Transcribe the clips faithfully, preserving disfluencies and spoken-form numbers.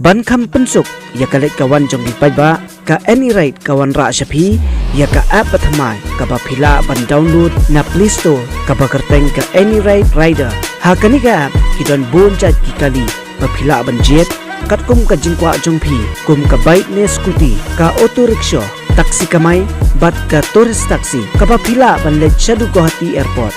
Ban kham pynsuk ïa ka leit ka wan jong ki paidbah, ka Any Ride ka wanrah sha phi ïa ka app bathymmai kaba phi lah ban download na Play Store, kaba kyrteng ka Any Ride Rider. Ha kane ka app ki don bun jait ki kali ba phi lah ban jied, katkum ka jingkwah jong phi, kum ka bike ne scooty, ka auto rickshaw, taxi kamai, bad ka tourist taxi, kaba phi lah ban leit shaduh Guwahati Airport.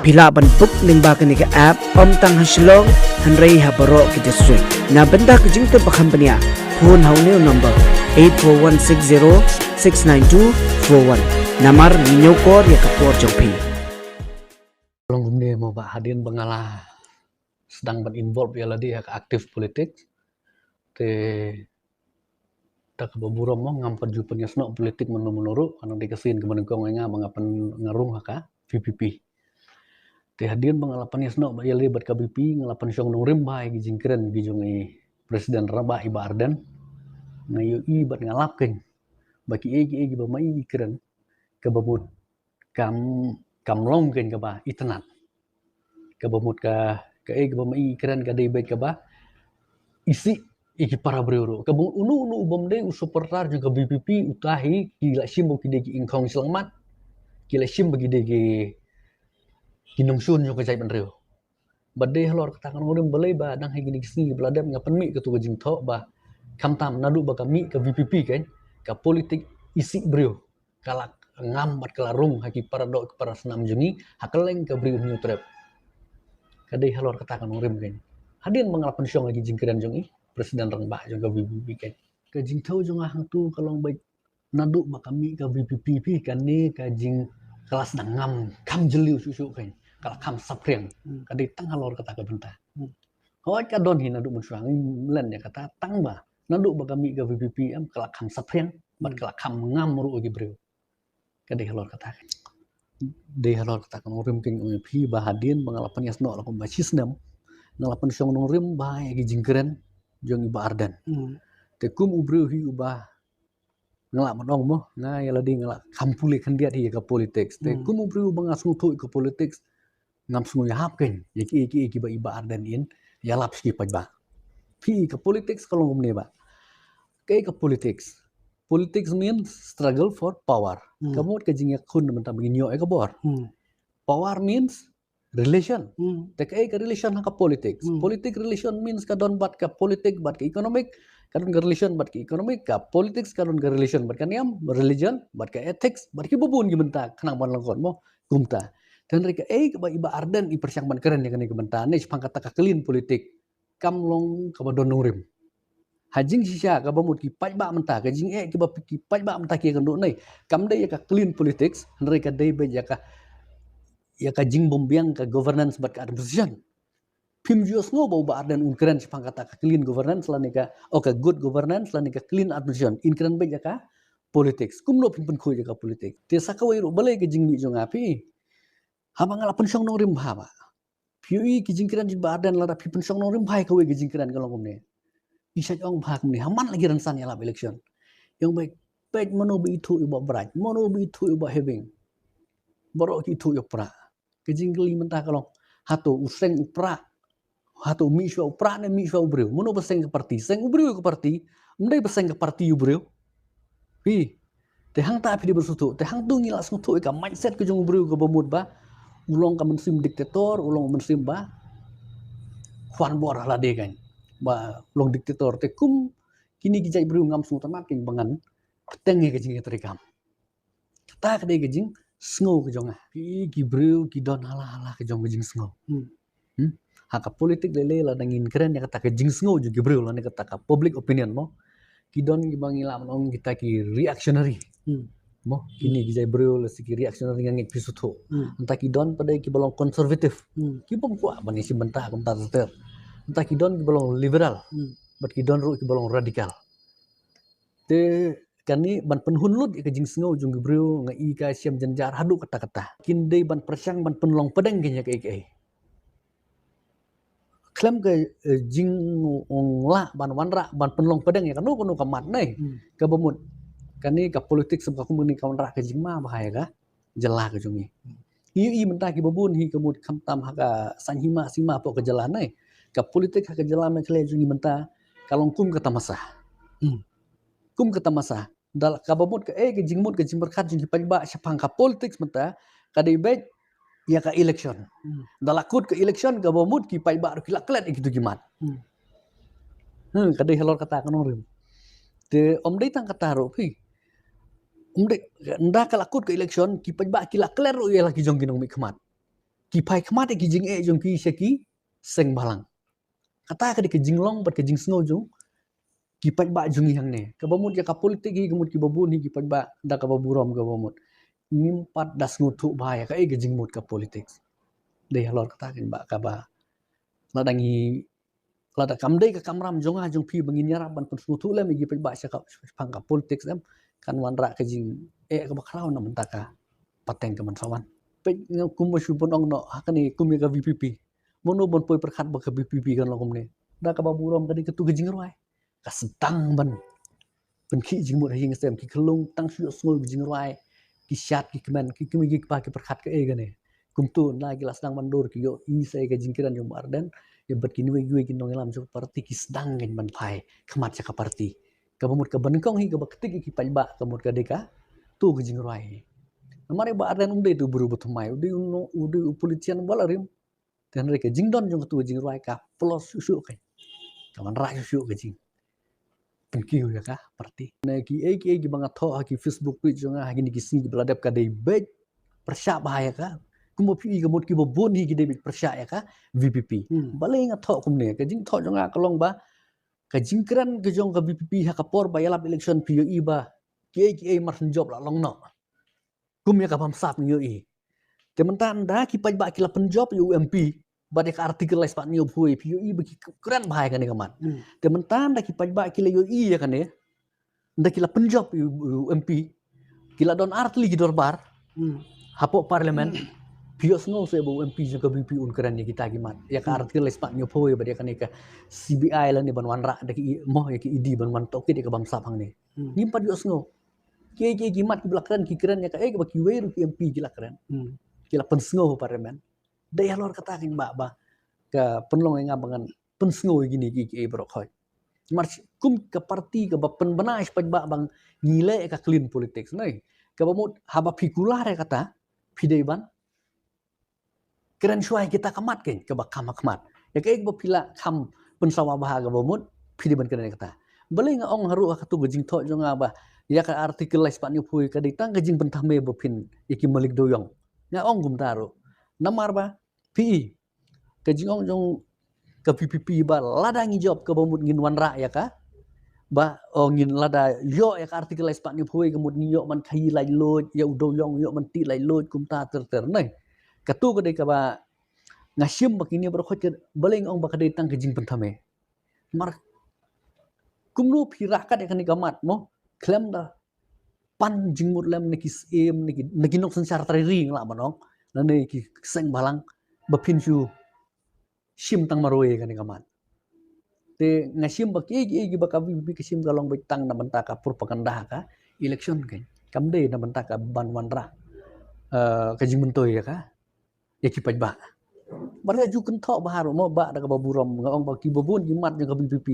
Phi lah ban book lyngba kane ka app, ym tang ha Shillong, hynrei ha baroh ki district. Na bynta ka jingtip ba kham bniah, phone ha une u number eight four one six zero six nine two four one. Namar ngi ñiewkor ïa ka por jong phi. Long kumne mo, ba hadien ba nga la sdang ban involve ïa lade ha ka active politics, te da kaba burom mo, ngam pat ju pynïasnoh politik mynno mynno ruh, ka dei ka sien kaba nyngkong ïa nga ba nga pyn, nga rung ha ka VPP. Te hadien ba nga la pynïasnoh ïa lade bad ka VPP, nga la pynshong nongrim bha ïa ki jingkren ki jong i President rangbah, i Bah Ardent. Nga ïohi bad nga lap keiñ ba kiei kiei kiba ma i i kren, kaba mut kam, kam long keiñ kaba itynnad. Kaba mut ka, kaei kaba ma i i kren ka dei beit kaba isih ïa ki para briew ruh. Kaba mut uno uno u bym dei u supporter jong ka VPP, uta hi ki la shim ba ki dei ki ingkhong shyllangmat, ki la shim ba ki dei ki, ki nongshun jong ka jaitbynriew. Bad dei halor kata ka nongrim balei ba dang ha kine ki sngi ba la dep nga pynmih katto ka jingthoh ba khamtam naduh ba ka mih ka VPP keiñ, ka politik isih briew ka la ngam bad ka la rung ha ki para doh ki para snam jong ngi, ha kylleng ka Bri u Hynñiewtrep. Ka dei halor kata ka nongrim keiñ. Hadien ba nga la pynshong ïa ki jingkren jong i President rangbah jong ka VPP keiñ, ka jingthew jong nga hangto ka long ba naduh ba ka mih ka VPP phi, kane ka jing, ka la sdang ngam kham jylliew shuh shuh keiñ, ka la kham saphriang. Hmm. Ka dei tang halor kata ka bynta. Hmm. Hooid ka don hi naduh mynshuwa, ngi len ïa kata, tang ba naduh ba ka mih ka VPP em, ka la kham saphriang bad, hmm, ka la kham ngam ruh ïa ki briew. Ka dei halor kata keiñ. Dei halor kata ka nongrim keiñ, ong ïa phi ba hadien ba nga la pynïasnoh la kumba shisnem, nga la pynshong nongrim bha ïa ki jingkren jong i Bah Ardent. Hmm. Te kum u briew hi uba, nga lah ban ong mo, nga ïa lade nga la kham pule khyndiat hi ïa ka politics. Te, hmm, kum u briew ba nga sngewthuh ïa ka politics, ngam sngew ïahap keiñ ïa kiei kiei kiba i Bah Ardent in ïalap sha ki paidbah. Phi, ka politics ka long kumne ba, kaei ka politics? Politics means struggle for power. Hmm. Ka mut ka jingïakhun na bynta ba ngin ïoh ïa ka bor. Hmm. Power means relation. Hmm. Te kaei ka relation ha ka politics? Hmm. Politic relation means ka don bad ka politic bad ka economic, ka don ka relation bad ka economic, ka politics ka don ka relation bad ka niam, religion bad ka ethics bad kiba bun ki bynta khnang ban lyngkot mo, kumta. Te hynrei kaei kaba i Bah Ardent i pyrshang ban kren ïa kane ka bynta ne shaphang kata ka clean politic, kam long kaba don nongrim. Ha jingshisha kaba mut ki paidbah mynta, ka jingeh kiba ki paidbah mynta ki ïakynduh ne, kam dei ïa ka clean politics, hynrei ka dei beit ïa ka, ïa ka jingbymbiang ka governance bad ka administration. Phim ju sngew ba u Bah Ardent un kren shaphang kata ka clean governance lane ka, oh, ka good governance lane ka clean administration. In kren beit ïa ka politics. Kumno phin pynkhuid ïa ka politics? Te sa kawei ruh balei ka jingmih jong nga phi, haba nga la pynshong nongrim bha ba, phi ïohi ki jingkren jong Bah Ardent, lada phi pynshong nongrim bha ïa kawei ka jingkren ka long kumne. I shait ong bha kumne, ha man la ki rynsan ïalap election, i ong beit, peit mano ba ithuh ïa u Bah Bright, mano ba ithuh ïa u Bah Hewing. Baroh ki ithuh ïa u Prah. Ka jingkylli mynta ka long, hato u seng u Prah, hato mih shuwa u Prah ne mih shuwa u briew? Mano ba seng ka party? Seng u briew ka party. Ym dei ba seng ka party u briew. Phi, te hangta phi dei ba sngewthuh, te hangto ngi la sngewthuh ïa ka mindset ka jong u briew kaba mut ba u long ka mynsiem dictator, u long mynsiem ba khwan bor ha lade keiñ, ba u long dictator. Te kum kine ki jait briew ngam sngewtynnad keiñ ba ngan bteng ïa ka jingïatreikam. Kata ka dei ka jingsngew ka jong nga. Ki, ki briew ki don hala hala ka jong ka jingsngew. Hmm. Hmm? Ha ka politik lei lei lada ngin kren ïa kata ka jingsngew jong ki briew lane kata ka public opinion mo, ki don kiba ngi lah ban ong kita ki reactionary. Hmm. Mo, kine ki jait briew lehse ki reactionary, nga ngeit phi sngewthuh. Hmm. Nangta ki don pat de kiba long conservative. Hmm. Ki bym kwah ban ïashim bynta kumta ter ter. Nangta ki don kiba long liberal. Hmm. Bad ki don ruh kiba long radical. Te kane ban pynhun lut ïa ka jingsngew jong ki briew, nga i ka shem jynjar haduh katta katta. Kin dei ban pyrshang ban pynlong pdeng keiñ ïa kaei kaei. Khlem ka, eh, jingong lah ban wanrah ban pynlong pdeng ïa kano kano ka mat ne. Hmm. Kaba mut kane ka politics ba kum kane ka wanrah ka jingma bha ïa ka jylla ka jong ngi. Ïohi mynta kiba bun hi ka mut khamtam ha ka saiñ hima sima hapoh ka jylla ne. Ka politik ha ka jylla Meghalaya jong ngi mynta Ka long kum ka tamasa. Hmm. Kum ka tamasa. Da la kaba mut ka, eh, ka jingmut ka jingpyrkhat jong ki paidbah shaphang ka politics mynta, ka dei beit ïa ka election. Hmm. Da la kut ka election kaba mut ki paidbah ruh ki la klet ïa kitu ki mat. Hmm. Hmm, ka dei halor kata ka nongrim. Te ym dei tang kata ruh phi. Ym dei, ynda ka la kut ka election, ki paidbah ki la klet ruh ïa la ki jong ki nongmihkhmat. Ki phai khmat ïa ki jingeh jong ki sha ki seng bhalang. Kata ka dei ka jinglong bad ka jingsngew jong ki paidbah jong ngi hangne. Kaba mut ïa ka politik hi, ka mut kiba bun hi ki paidbah da kaba burom kaba mut. Ngim pat da sngewthuh bha ïa kaei ka jingmut ka politics. Dei halor kata kein ba kaba lada ngi, lada kam dei ka kamram jong nga jong phi ba ngin ïarap ban pynsngewthuh lem ïa ki paidbah sha ka, shaphang ka politics em, kan wanrah ka jingeh kaba khraw na bynta ka pateng ka mynsawan. Peit nga kum ba shu pynong noh ha kane kum ïa ka VPP. Mano ban poi pyrkhat ba ka VPP kan long kumne. Da kaba burom ka dei katu ka jingrwai. Ka sdang ban pynkhih jingmut ha ïing ha sem, ki khyllung tang shu ïohsngew ki jingrwai, ki shad ki kmen, ki kmie ki kpa ki pyrkhat kaei kane. Kumtu na ki la sdang ban dur ki ïohi sa ïa ka jingkren jong Bah Ardent, ïa bad kiwei kiwei ki nongïalam jong ka party ki sdang kein ban phai khmat sha ka party. Kaba mut kaba nyngkong hi kaba ktik ïa ki paidbah ka mut ka dei katu ka jingrwai hi. Namar ïa Bah Ardent um dei tu briew ba thymmai, u dei u no-, u dei u politician ba la rim. Te hynrei ka jingdon jong katu ka jingrwai ka plos shuh shuh kein. Ka wanrah shuh shuh ka jingpynkiew ïa ka party. Ne kiei kiei kiba nga thoh ha ki Facebook page jong nga ha kine ki sngi kiba la dep ka dei beit pyrshah bha ïa ka. Kumba phi i ka mut kiba bun hi ki dei beit pyrshah ïa ka VPP. Hmm. Balei nga thoh kumne, ka jingthoh jong nga ka long ba ka jingkren ka jong ka VPP ha ka por ba ïalap election phi ïohi ba kiei kiei mar synjop la long noh. Kum ïa ka bamsap ngi ïohi. Te mynta ynda ki paidbah ki la pynjop ïa u MP bad ïa ka Article lai spah hynñiewphew wei phi ïohi ba ki kren bha ïa kane ka mat. Hmm. Te mynta ynda ki paidbah ki la ïohi ïa kane, ynda ki la pynjop ïa u MP, ki la don ar tylli ki dorbar, hmm, hapoh Parliament, phi ïohsngew se ba u MP jong ka VPP un kren ïa kita ki mat, ïa ka, hmm, Article lai spah hynñiewphew wei bad ïa kane ka CBI lane ban wanrah da ki, mo, ïa ki ED ban wan tohkit ïa ka bamsap hangne. Hmm. Ngim pat ïohsngew. Kiei kiei ki mat kiba la kren ki kren ïa kaei kaba kiwei ruh ki MP ki la kren. Hmm. Ki la pynsngew ha Parliament. Dei halor kata kein ba, ba ka pynlong ïa nga ba ngan pynsngew ïa kine kiei kiei baroh khoit. Namar kum ka party kaba pynbna ïa shi paidbah ba ngi leh ïa ka clean politics, ne. Kaba mut haba phi kular ïa kata phi dei ban kren shuwa ïa kita ka mat kein kaba kham ha khmat. Ïa kaei kaba phi la kham pynsawa bha kaba mut phi dei ban kren ïa kata. Balei nga ong haruh ha katu ka jingthoh jong nga ba ïa ka Article lai spah hynñiewphew wei ka dei tang ka jingpynthame ba phin ïa ki malik dewïong. Nga ong kumta ruh. Namar ba phi i ka jingong jong ka VPP ba lada ngi jop kaba mut ngin wanrah ïa ka, ba, o, ngin lada ïoh ïa ka Article lai spah hynñiewphew wei ka mut ngi ïoh ban khaïi laitluid, ïa u dewïong ïoh ban tih laitluid kumta ter ter, ne. Katu ka dei kaba nga shim ba kine baroh khoit ka, balei nga ong ba ka dei tang ka jingpynthame. Namar kumno phi rah kat ïa kane ka mat, mo, khlem da pan jingmut lem na ki syiem, na ki, na ki nongsynshar trai ri nga lah ban ong, na, na ki seng bhalang ba phin shu shim tang marwei ïa kane ka mat. Te nga shim ba kiei kiei kiba ka VPP ka shim ka long beit tang na bynta ka propaganda ha ka election kein. Kam dei na bynta ka ban wanrah, eh, ka jingmyntoi ïa ka, ïa ki paidbah. Bad nga ju kynthoh bha ruh mo, bah, da kaba burom nga ong ba kiba bun ki mat jong ka VPP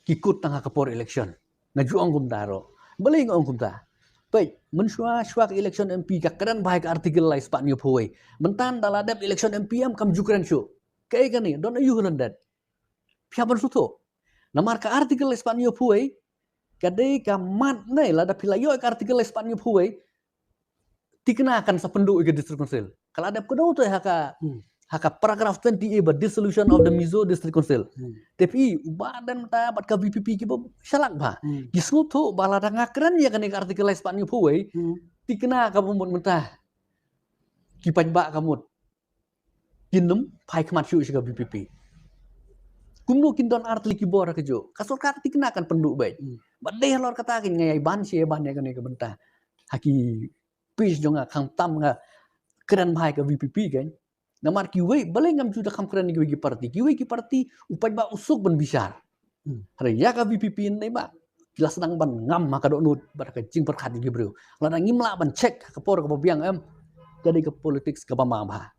ki kut tang ha ka por election. Nga ju ong kumta ruh. Balei nga ong kumta? Peit, mynshuwa shuwa ka election MP ka kren bha ïa ka Article lai spah hynñiewphew wei. Mynta ynda la dep election MP em kam ju kren shuh. Kaei kane, don aïu ha lyndet? Phi hap ban sngewthuh. Namar ka Article lai spah hynñiewphew wei ka dei ka mat, ne, lada phi la ïoh ïa ka Article lai spah hynñiewphew wei, thikna kan sa pynduh ïa ka District Council. Ka la dep kdew te ha ka, hmm, ha ka paragraph twenty A ba dissolution of the Mizo District Council. Hmm. Te phi, u Bah Ardent mynta bad ka VPP kiba shalak bha. Hmm. Ki sngewthuh ba lada nga kren ïa kane ka Article lai spah hynñiewphew wei, hmm, thikna kaba mut mynta ki paidbah ka mut kin nym phai khmat shuh sha ka VPP. Kumno kin don ar tylli ki bor ha kajuh? Ka sorkar thikna kan pynduh beit. Hmm. Bad dei halor kata kein nga ïai ban shi ïai ban ïa kane ka bynta. Ha ki page jong nga khamtam nga kren bha ïa ka VPP kein. Namar kiwei, balei ngam ju da kham kren ïa kiwei ki party. Kiwei ki party u paidbah u suk ban bishar. Hmm. Hynrei ïa ka VPP ne ba ki la sdang ban ngam ha ka dohnud bad ha ka jingpyrkhat jong ki briew. Lada ngim lah ban check ha ka por kaba biang em, ka dei ka politics kaba ma bha.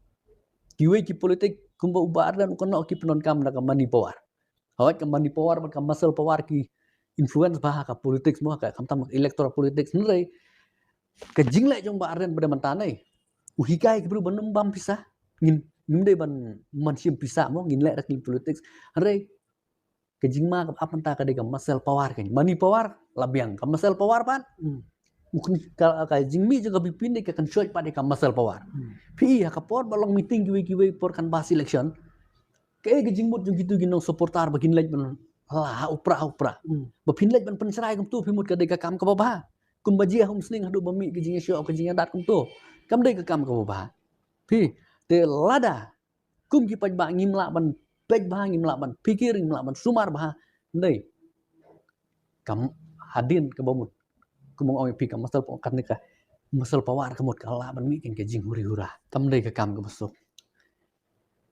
Kiwei ki politik kumba u Bah Ardent u kynnoh ki pyndonkam da ka money power. Hawai ka money power bad ka muscle power ki influence bha ha ka politics mo, ka khamtam electoral politics. Hynrei ka jingleh jong Bah Ardent ba dei mynta ne u hikai ki briew ban ym bam pisa. Ngin, ngim dei ban, ban shim pisa mo, ngin leh da ki politics. Hynrei ka jingma kaba ap mynta ka dei ka muscle power, ka money power la biang, ka muscle power pat. Hmm. Mungkin ka, ka jingmih jong ka VPP ne ka kynshoh pat ïa ka muscle power. Hmm. Phi ïa ka por ba long meeting kiwei kiwei por canvass election, kaei ka jingmut jong kitu ki nong supporter ba kin leit ban la ha u pra ha u pra. Hmm. Ba phin leit ban pynshrai kumtu phi mut ka dei ka kam kaba bha? Kumba jia ha umsning haduh ba mih ka jingïashoh ka jingïadat kumtu, kam dei ka kam kaba bha. Phi, te lada kum ki paidbah ngim lah ban peit bha, ngim lah ban phikir, ngim lah ban sumar bha, ndei, kam hadien kaba mut, kum ong ïa phi, ka muscle power, kane ka muscle power ka mut ka lah ban mih kein ka jinghuri hura. Kam dei ka kam kaba suk.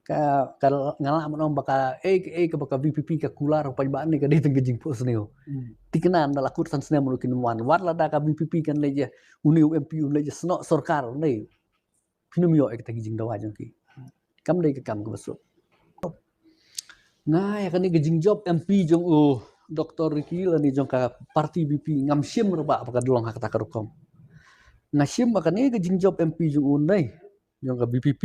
Ka, ka nga lah ban ong ba ka, eh, eh, kaba ka VPP ka kular paidbah ne ka dei tang ka jingphohsniew. Hmm. Thikna ynda la kut san snem ruh kin wan, wat lada ka VPP kan leit ïa, une u MP un leit ïa snoh sorkar, ndei, phin ym ïoh ïa kita ki jingdawa jong ki. Kam dei ka kam kaba suk. Nga ïa kane ka jingjop MP jong u Doctor Ricky lane jong ka party VPP ngam shim ruh ba ka dei long ha kata ka rukom. Nga shim ba kane ka jingjop MP jong u, ndei, jong ka VPP,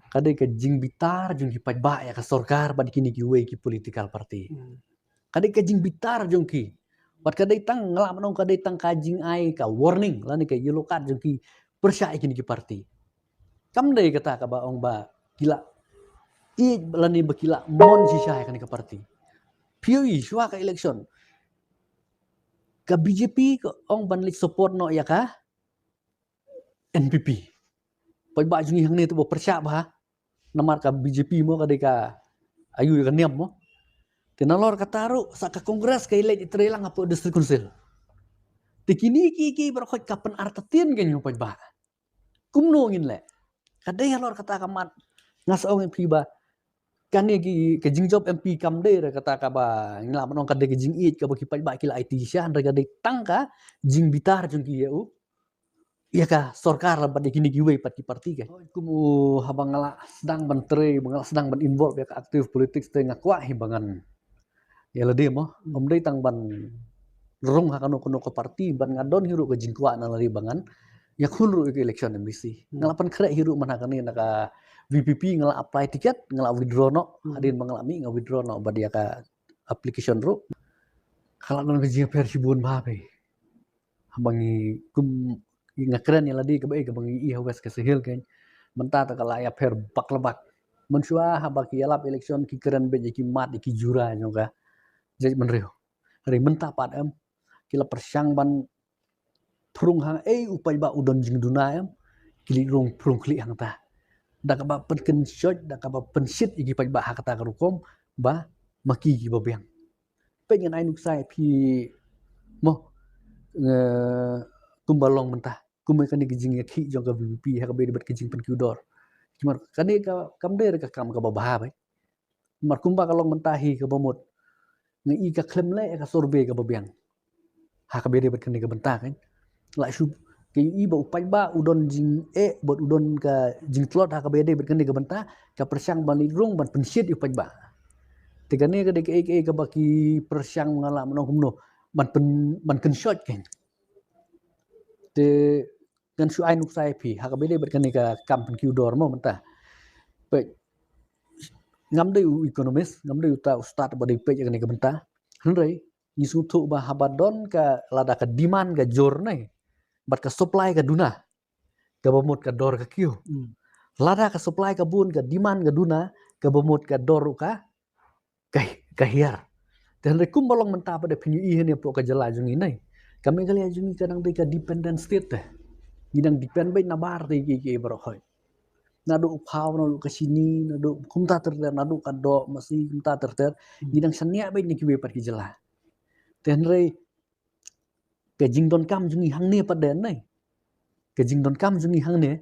ka dei ka jingbitar jong ki paidbah ïa ka sorkar bad kine kiwei ki political party. Hmm. Ka dei ka jingbitar jong ki. Bad ka dei tang, nga lah ban ong ka dei tang ka jingai ka warning lane ka yellow card jong ki pyrshah ïa kine ki party. Kam dei kata kaba ong ba ki la ïeit lane ba ki la mon shisha ïa kane ka party. Phi ïohi shuwa ka election, ka BJP ka ong ban leit support noh ïa ka NPP. Paidbah jong ngi hangne te ba pyrshah bha. Namar ka BJP mo ka dei ka ayu ïa ka niam mo. Te nalor kata ruh sa ka Congress ka ïaleit ïatreilang hapoh District Council. Te kine ki, ki baroh khoit ka pynartatien kein ïa u paidbah. Kumno ngin leh? Ka dei halor kata ka mat nga sa ong ïa phi ba kane ki, ka jingjop MP kam dei re kata kaba ngi lah ban ong ka dei ka jingïeit kaba ki paidbah ki la aiti shisha, hynrei ka dei tang ka jingbitar jong ki ïa u, ïa ka sorkar bad ïa kine kiwei pat ki party ka. Kum u haba nga la sdang ban trei, ba nga la sdang ban involve ïa ka active politics te nga kwah hi ba ngan ïa lade mo, hmm, ym dei tang ban rung ha kano kano ka party, ban nga don hi ruh ka jingkwah na lade ba ngan ïakhun ruh ïa ka election MDC. Hmm. Nga la pynkhreh hi ruh man ha kane na ka VPP, nga la apply ticket, nga la withdraw noh. Hmm. Hadien ba nga la mih nga withdraw noh bad ïa ka application ruh. Ka la don ka jingïapher shibun bha phi. Haba ngi kum, nga kren ïa lade kaba, eh, kaba ngi ïohi ha West Khasi Hills kein. Mynta te ka la ïapher bak la bak. Mynshuwa haba ki ïalap election ki kren beit ïa ki mat ïa ki jura jong ka jaitbynriew. Hynrei mynta pat em, ki la pyrshang ban pyrshang hangei u paidbah u don jingduna em, ki leit rung pyrshang khlieh hangta. Da kaba pynkynshoh, da kaba pynshit ïa ki paidbah ha kata ka rukom ba ma ki kiba biang. Peit ngan ai nuksa ïa phi mo, eh, kumba long mynta. Kumba kane ka jingïakhih jong ka VPP ha kaba ïadei bad ka jingpynkiew dor. Namar kane ka kam dei re ka kam kaba bha bha. Namar kumba ka long mynta hi kaba mut, nga i ka khlem leh ïa ka survey kaba biang ha kaba ïadei bad kane ka bynta kein. La shu, ka i ba u paidbah u don jingeh bad u don ka jingtlot ha kaba ïadei bad kane ka bynta, ka pyrshang ban leit rung ban pynshit ïa u paidbah. Te kane ka dei kaei kaei kaba ki pyrshang, nga lah ban ong kumno, ban pyn, ban kynshoh kein. Te ngan shu ai nuksa ïa phi ha kaba ïadei bad kane ka kam pynkiew dor mo mynta. Peit, ngam dei u economist, ngam dei uta u stad ba dei peit ïa kane ka bynta. Hynrei ngi sngewthuh ba haba don ka, lada ka demand ka jur ne bad ka supply ka duna, kaba mut ka dor ka kiew. Hmm. Lada ka supply ka bun, ka demand ka duna, kaba mut ka dor ruh ka, ka, ka hiar. Te hynrei kumba long mynta pat da phin ïohi hangne hapoh ka jylla jong ngi ne, ka Meghalaya jong ngi ka dang dei ka dependent state te. Ngi dang depend beit na bar te ki, ki baroh hoi. Naduh u phaw, naduh ka shini, naduh kumta ter ter, naduh ka doh masi kumta ter ter. Hmm. Ngi dang shaniah beit na kiwei pat ki jylla. Te hynrei ka jingdonkam jong ngi hangne pat de ne, ka jingdonkam jong ngi hangne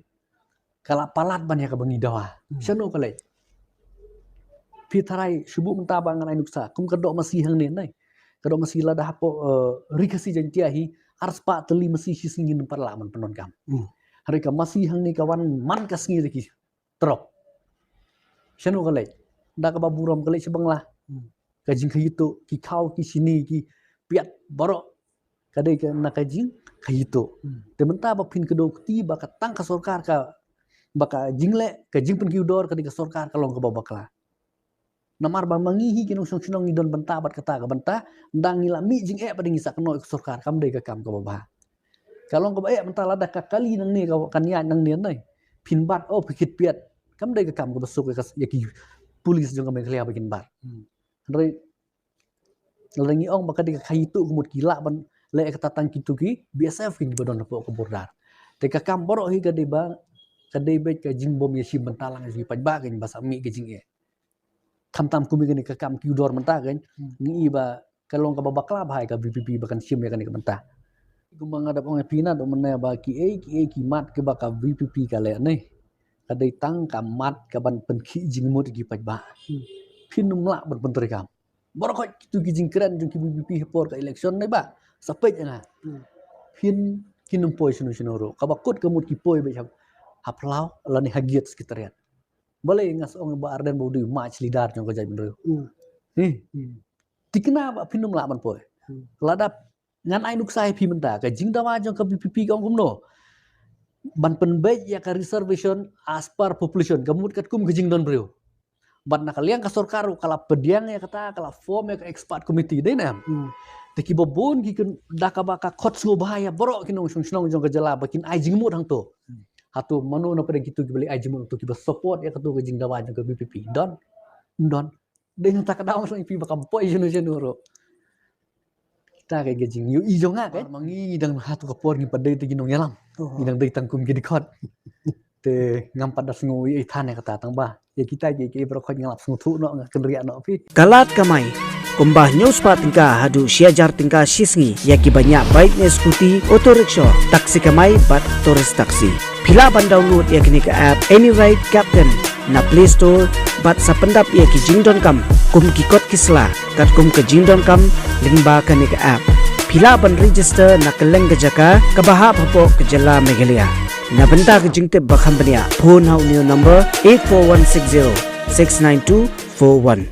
ka la palat ban ïa kaba ngi dawa. Hmm. Shano ka leit? Phi tharai shu buh mynta ba ngan ai nuksa, kum ka doh masi hangne ne, ka doh masi lada hapoh, eh, Ri Khasi Jaiñtia hi, ar spah tylli masi shi sngi ngim pat lah ban pyndonkam. Hmm. Hynrei ka masi hangne ka wan man ka sngi te ki drop. Shano ka leit? Da kaba burom ka leit sha Bangla. Hmm. ka jingkhaïutuh, ki khaw, ki shini, ki piat baroh ka dei ka na ka jingkhaïutuh. Te mynta ba phin kdew kti ba ka tang ka sorkar ka, ba ka jingleh, ka jingpynkiew dor ka dei ka sorkar, ka long kaba bakla. Namar ba ma ngi hi ki nongshong shnong ngi don bynta bad kata ka bynta, tang ngi la mih jingeh ba dei ngi sa kynnoh ïa ka sorkar, kam dei ka kam kaba bha. Ka long kaba eh mynta lada ka kali nangne, ka kan ïaid nangne, phin bat, oh, phi kit piat. Kam dei ka kam kaba suk ïa ka, ïa ki police jong ka Meghalaya ba kin bat. Hynrei lada ngi ong ba ka dei ka khaïutuh, ka mut ki lah ban leh ïa kata tang kito ki B S F kiba don hapoh ka border. Te ka kam baroh hi ka dei ba, ka dei beit ka jingbym ïashim bynta lang ïa ki paidbah, kan ba sa mih ka jingeh. Khamtam kum ïa kane ka kam kiew dor mynta, kan ngi i ba ka long kaba bakla bha ïa ka VPP ba kan shim ïa kane ka bynta. Kumba nga dap ong ïa phi naduh mynne ba kiei kiei ki mat kiba ka VPP ka leh ne, ka dei tang ka mat ka ban pynkhih jingmut ïa ki paidbah. Phin ym lah ban pyntreikam. Baroh kito ki jingkren jong ki VPP ha por ka election ne ba sa peit ïa nga. Phin, kin ym poi shano shano ruh. Kaba kut ka mut ki poi beit ha, ha phyllaw lane ha gate secretariat. Balei nga sa ong ba Ardent ba u dei u march leader jong ka jaitbynriew. Hi. Tikna ba phin ym lah ban poi. Lada ngan ai nuksa ïa phi mynta, ka jingdawa jong ka VPP ka ong kumno, ban pynbeit ïa ka reservation as per population, ka mut katkum ka jingdon briew. Bad na ka liang ka sorkar ruh ka la pdiang ïa kata, ka la form ïa ka expert committee, dei ne em? Te kiba bun ki kyn-, da kaba ka khot sngewbha ïa baroh ki nongshong shnong jong ka jylla ba kin ai jingmut hangto. Hato mano na pdeng kito kiba leit ai jingmut hangto, kiba support ïa kato ka jingdawa jong ka VPP? Don? Ym don. Dei nangta ka daw ngi phi ba kam poi shano shano ruh. Kita ka jingïohi jong nga, kan? Ma ngi dang ha tu ka por ngi pat dei te ki nongïalam. Ngi dang dei tang kum ki dkhot. Te ngam pat da sngew ïa i than ïa kata, tang ba ïa kita ki, ki baroh khoit nga lap sngewthuh noh, nga kynriah noh phi. Ka lad kamai, kumba hynñiew spah tyngka haduh shi hajar tyngka shi sngi ïa kiba ñiah bike ne scooty, auto rickshaw, taxi kamai bad tourist taxi. Phi lah ban download ïa kane ka app AnyRide Captain na Play Store bad sa pyndap ïa ki jingdonkam kum ki kot ki sla katkum ka jingdonkam lyngba kane ka app. Phi lah ban register na kylleng ka jaka kaba hap hapoh ka jylla Meghalaya. Na bynta ka jingtip ba kham bniah, phone ha une u number eight four one six zero six nine two four one.